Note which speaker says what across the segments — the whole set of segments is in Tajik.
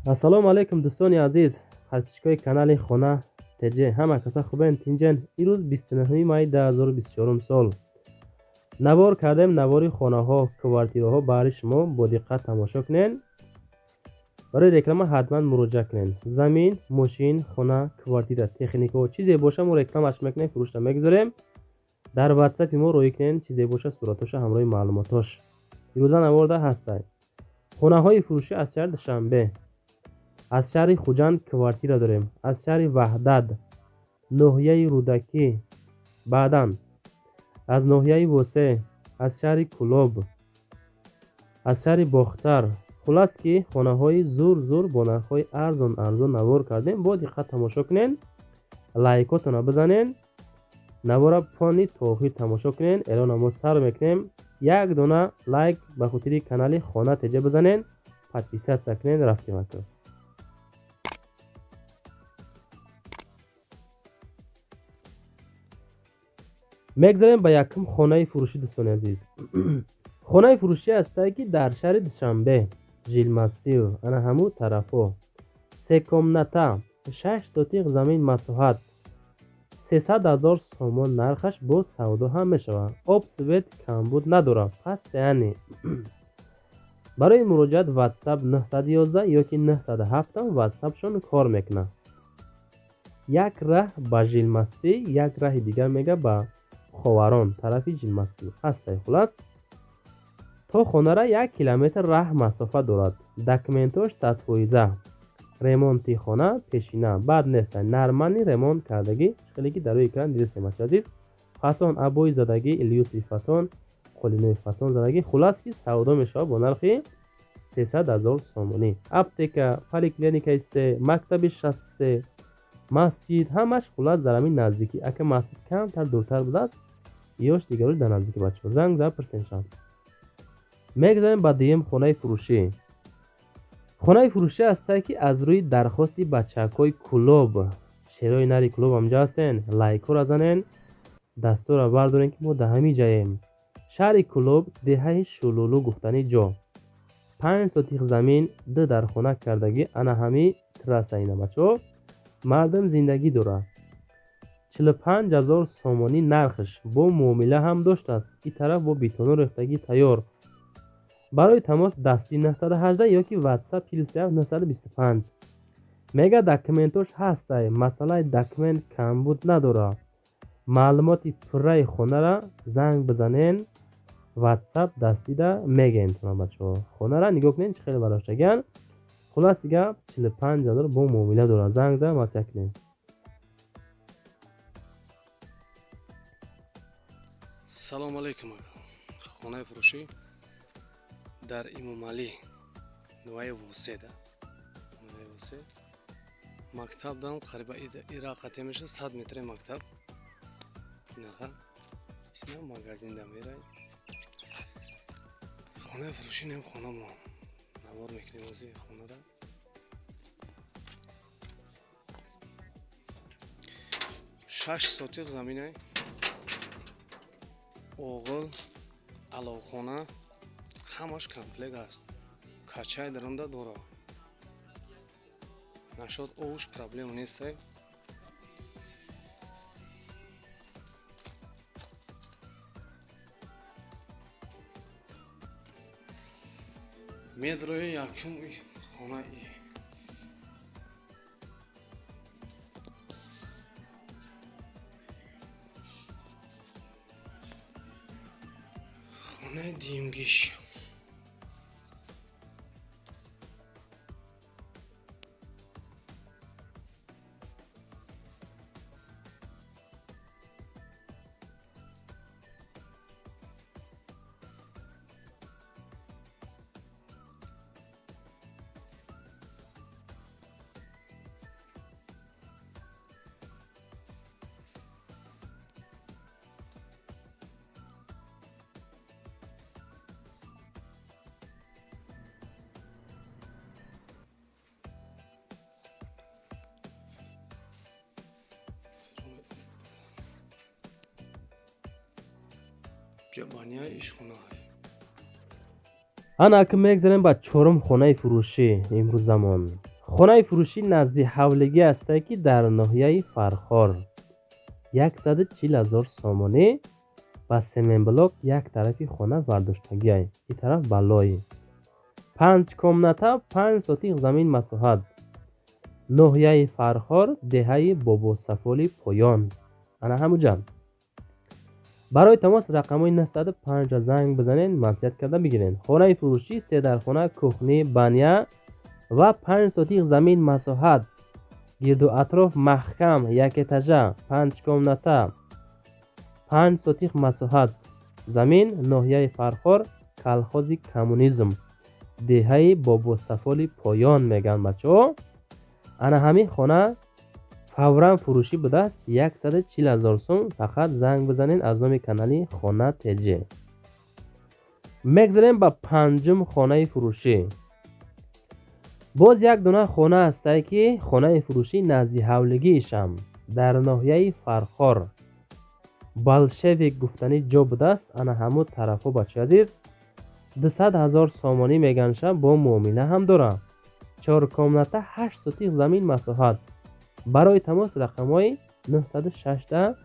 Speaker 1: Ассалому алайкум, дӯстони азиз, подписчикои канали Хона ТЖ. Ҳама каса хубен, тинҷен. Ирӯз 29 май 2024 сол навор кардем, навори хонаҳо, квартираҳо баҳри шумо. Бо диққат тамошо кунен. Барои реклама ҳатман муроҷиат кунен. Замин, мошин, хона, квартира, техникаҳо, чизе боша, мо рекламаш мекунем, фурӯшта мегузорем. Дар ватсапи мо роӣ кунен, чизе боша, суратоша ҳамроҳи маълумотош. Ирӯза наворда ҳастай хонаҳои фурӯшӣ аз шаҳри Душанбе, аз шаҳри Хуҷанд квартира дорем, аз шаҳри Ваҳдат, ноҳияи Рӯдакӣ, баъдан аз ноҳияи Восе, аз шаҳри Кӯлоб, аз шаҳри Бохтар. Хулас ки хонаҳои зур зур бо нархҳои арзон арзон навор кардем. Бо диққат тамошо кунен, лайкотона бизанен, навора пони то охир тамошо кунен. Эълона мо сар мекунем. Як дона лайк ба хотири канали Хона ТЖ бизанен, подписаться кунен. Рафтем ака. Мегзарем ба якум хонаи фурӯшӣ, дӯстони азиз. Хонаи фурӯшӣ ҳастае, ки дар шаҳри Душанбе, Жилмассив, ана ҳамун тарафҳо. Се комната, 6 сотиқ замин масоҳат, 300 000 сомон нархаш, бо савдо ҳам мешавад. Об, свет камбуд надорад. Пас яъне барои муроҷиат WhatsApp 911 ёки 907 WhatsAppшон кор мекунад. Як раҳ ба Жилмассив, як раҳи дигар мега ба Ховарон, тарафи Жилмассив ҳастай. Хулас, то хонара 1 километр раҳ масофа дорад. Документош 100%. Ремонти хона пешина бад нестай, нормальный ремонт кардагӣ, хеле ки дар рӯи экран дидастем, бача азиз. Фасон обои задагӣ, люстри фасон, қолинои фасон задагӣ. Хулас ки савдо мешавад бо нархи 300 000 сомонӣ. Аптека, поликлиникаи се, мактаби 63, масҷид, ҳамаш хулас дар ҳамин наздикӣ. Ака масҷид камтар дуртар будааст, ёш дигарош дар наздикӣ. Бачаҳо, занг зада пурсен шав. Мегзарем ба дуюм хонаи фурӯшӣ. Хонаи фурӯшӣ ҳастае, ки аз рӯи дархости бачакҳои Кӯлоб, шерои нари Кӯлоб ҳамҷо ҳастен, лайкҳоро занен, дастура бардорен, ки мо дар ҳамин ҷаем. Шаҳри Кӯлоб, деҳаи Шулулу гуфтани ҷо, 5 сотиқ замин, ду дар хона кардагӣ, ана ҳами трасса ина, бачаҳо, мардум зиндагӣ дорад. 45 000 сомонӣ нархш, бо муомила ҳам доштааст. Ин тараф бо бетону рехтагӣ тайёр. Барои тамос дастӣ 918 ёки WhatsApp плюс 925. Мега документош ҳастай, масъалаи документ камбуд надорад. Маълумоти пурраи хонара занг бизанен, WhatsApp дастида мегӯем тона, бачаҳо. Хонара нигоҳ кунед, чӣ хеле бароштагиан. Хулас гап, 45 000 бо муомила дорад. Занг зада маслиҳат кунем.
Speaker 2: Салому алайкум. Хонаи фурӯшӣ дар Имомалӣ, ноҳияи Восе, да ноҳияи Восе, мактаб дам қариба ира қатъя мешавад, 100 метре мактаб. Инаха исна магазин да мерай. Хонаи фурӯшӣ нем, хонамо навор мекунем ози хонара. 6 сотиқ заминай, оғил, аловхона, ҳамаш комплект аст. Качай даронда дора. Нашод овуш проблема нестай. Медрои якум хона хонаи дуюмгиш.
Speaker 1: Ана, ки мегзарем ба чорум хонаи фурӯшӣ имрӯз замон. Хонаи фурӯшӣ назди ҳавлигӣ ҳастае, ки дар ноҳияи Фархор 140 000 сомонӣ ба семенблок як тарафи хона вардоштагиай, ин тараф балои. 5 комната, 5 сотих замин масоҳат. Ноҳияи Фархор, деҳаи Бобосафоли поён. Ана ҳамуҷа. Барои тамос рақамҳои 905 занг бизанед, маслиҳат карда бигиред. Хонаи фурӯшӣ се дархона, кухни, баня ва 5 сотих замин масоҳат. Гирду атроф маҳкам, як этажа, 5 комната, 5 сотих масоҳат. Замин ноҳияи Фархор, колхози коммунизм, деҳаи Бобосафоли поён мегӯянд бачаҳо. Ана ҳамин хона фавран фурӯшӣ будааст, 140 000 сум. Фақат занг бизанед аз номи канали Хона ТЖ. Мегзарем ба панҷум хонаи фурӯшӣ. Боз як дона хона ҳастае, ки хонаи фурӯшӣ назди ҳавлигиишам дар ноҳияи Фархор, Болшевик гуфтанӣ ҷо будааст. Ана ҳамун тарафҳо бачаи азиз 200 000 сомонӣ меганша, бо муомила ҳам дорад. 4 комната, 8 сотих замин масоҳат. Барои тамос рақамҳои 906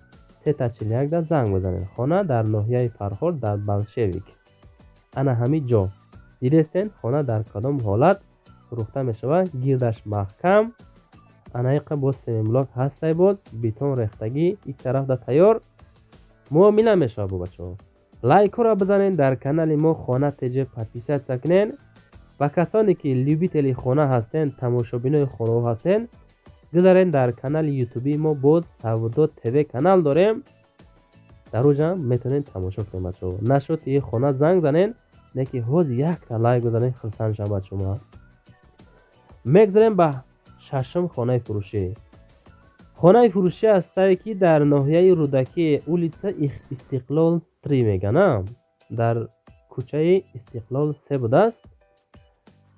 Speaker 1: 341 занг бизанед. Хона дар ноҳияи Фархор, дар Болшевик. Ана ҳамин ҷо дидестен хона дар кадом ҳолат фурӯхта мешавад. Гирдаш маҳкам, анаиқа боз семенблок ҳастай, боз бетон рехтагӣ ик тараф да тайёр, муомила мешавад бо бачаҳо. Лайкҳоро бизанед, дар канали мо Хона ТЖ подписаться кунед ва касоне ки любители хона ҳастен, тамошобинои хонаҳо ҳастен, гузарен дар канали ютубии мо, боз Савдо ТВ канал дорем, дар оҷа метавонед тамошо кунед бачаҳо. Нашуд и хона занг занед, не ки ҳоз якта лайк бизанед, хурсанд шавам бачаҳо. Мегзарем ба шашум хонаи фурӯшӣ. Хонаи фурӯшӣ ҳастае, ки дар ноҳияи Рӯдакӣ, улица Истиқлол 3 мегӯянд, дар кӯчаи Истиқлол 3 будааст.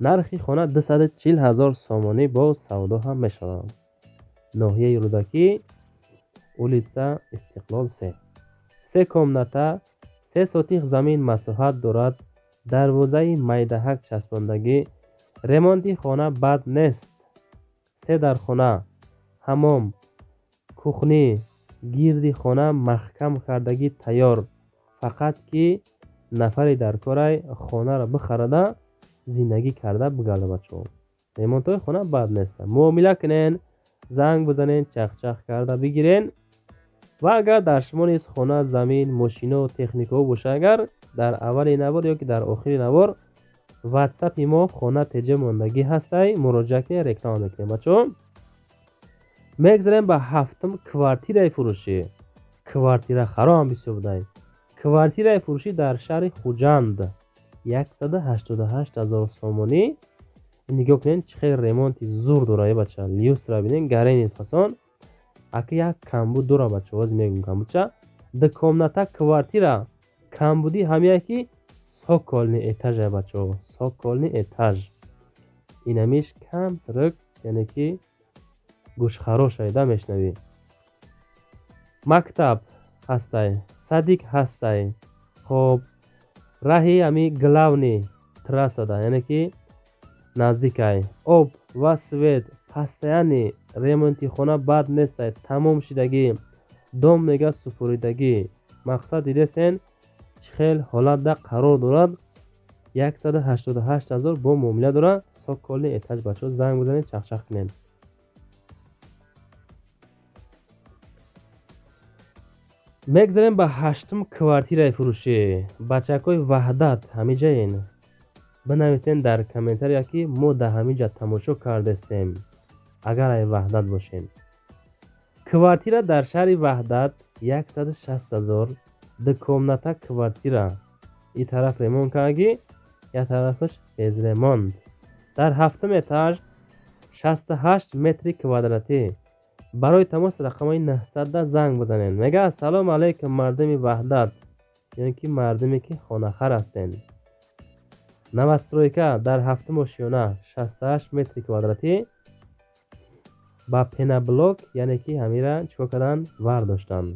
Speaker 1: Нархи хона 240 000 сомонӣ, бо савдо ҳам мешавад. Ноҳияи Рӯдакӣ, улица Истиқлол 3. 3 комната, 3 сотих замин масоҳат дорад, дарвозаи майдаҳак часпондагӣ, ремонти хона бад нест. 3 дархона, ҳамом, кухни, гирди хона маҳкам кардагӣ тайёр. Фақат ки нафаре дар корай хонаро бихарада, зиндагӣ карда бигарда бачаҳо. Ремонтҳои хона бад нест. Муомила кунен, занг бизанед, чахчах карда бигирен. Ва агар дар шумо низ хона, замин, мошино, техникаҳо боша, агар дар аввали навор ё ки дар охири навор ватсапи мо Хона ТЖ мондагӣ ҳастай, муроҷиат кунед, реклама мекунем бачаҳо. Мегзарем ба ҳафтум квартираи фурӯшӣ. Квартира харо ҳам бисёр будай. Квартираи фурӯшӣ дар шаҳри Хуҷанд 188 000 сомонӣ. Нигоҳ кунед, чӣ хел ремонти зур дора бача. Люстра бинед, гарени фасон. Ака як камбуд дора бача, ҳозир мегӯм камбудча. 2 комната квартира. Камбудӣ ҳамяе ки цокольный этаж бачаҳо, цокольный этаж. Инамиш камтарак, яъне ки гӯшхарош айда мешнавӣ. Мактаб ҳастай, садик ҳастай. Хоб, раҳи ҳами главный трассада, яъне ки наздикай. Об ва свет постоянный, ремонти хона бад нестай, тамом шидагӣ. Дом мега супуридагӣ. Мақсад дидесен чӣ хел ҳолатда қарор дорад. 188 000 бо муомила дорад. Цокольный этаж бачаҳо, занг бизанед, чахчах кунед. Мегзарем ба ҳаштум квартираи фурӯшӣ. Бачакҳои Ваҳдат ҳамиҷаен. Бинависен дар комментария, ки мо дар ҳамиҷа тамошо кардестем, агар ай Ваҳдат бошем. Квартира дар шаҳри Ваҳдат 160 000, 2 комната квартира. Ин тараф ремонт кардагӣ, як тарафаш без ремонт. Дар ҳафтум этаж, 68 метри квадратӣ. Барои тамос рақамҳои 900 занг бизанед. Мега ассалому алайкум мардуми Ваҳдат, ё ки мардуме ки хонахар ҳастен. Новостройка дар ҳафтум ошёна, 68 метри квадратӣ ба пенаблок, яъне ки ҳамира чикор кардан, вардоштанд.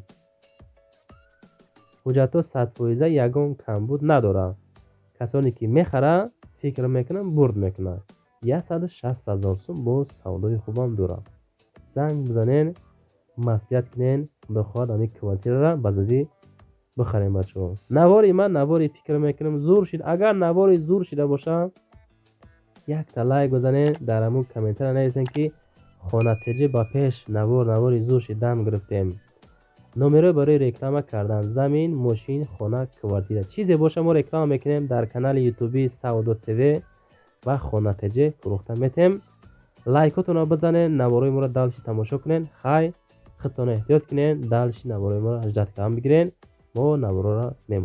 Speaker 1: Ҳуҷҷатҳо 100% ягон камбуд надорад. Касоне ки мехара, фикр мекунанд, бурд мекунанд. 160 000 сум. Боз савдои хубам дорам. Занг бизанен, маслиҳат кунен. Худо хоҳад, ҳамин квартираро ба зудӣ бихарем. Бачаҳо, навори ман, навори, фикр мекунам, зур шид. Агар навори зур шида боша, якта лайк бизанен, дар ҳамун комментария нависен, ки Хонатеҷӣ ба пеш, навор, навори зур шид, дам гирифтем. Номеро барои реклама кардан: замин, мошин, хона, квартира, чизе боша, мо реклама мекунем дар канали ютуби Савдо ТВ ва Хонатеҷӣ фурӯхта метем. Лайкотонро бизанен, наворои моро дальше тамошо кунен. Хай, худтонро эҳтиёт кунен, дальше наворои моро ждать кардан бигирен. Мо навороро мемонем.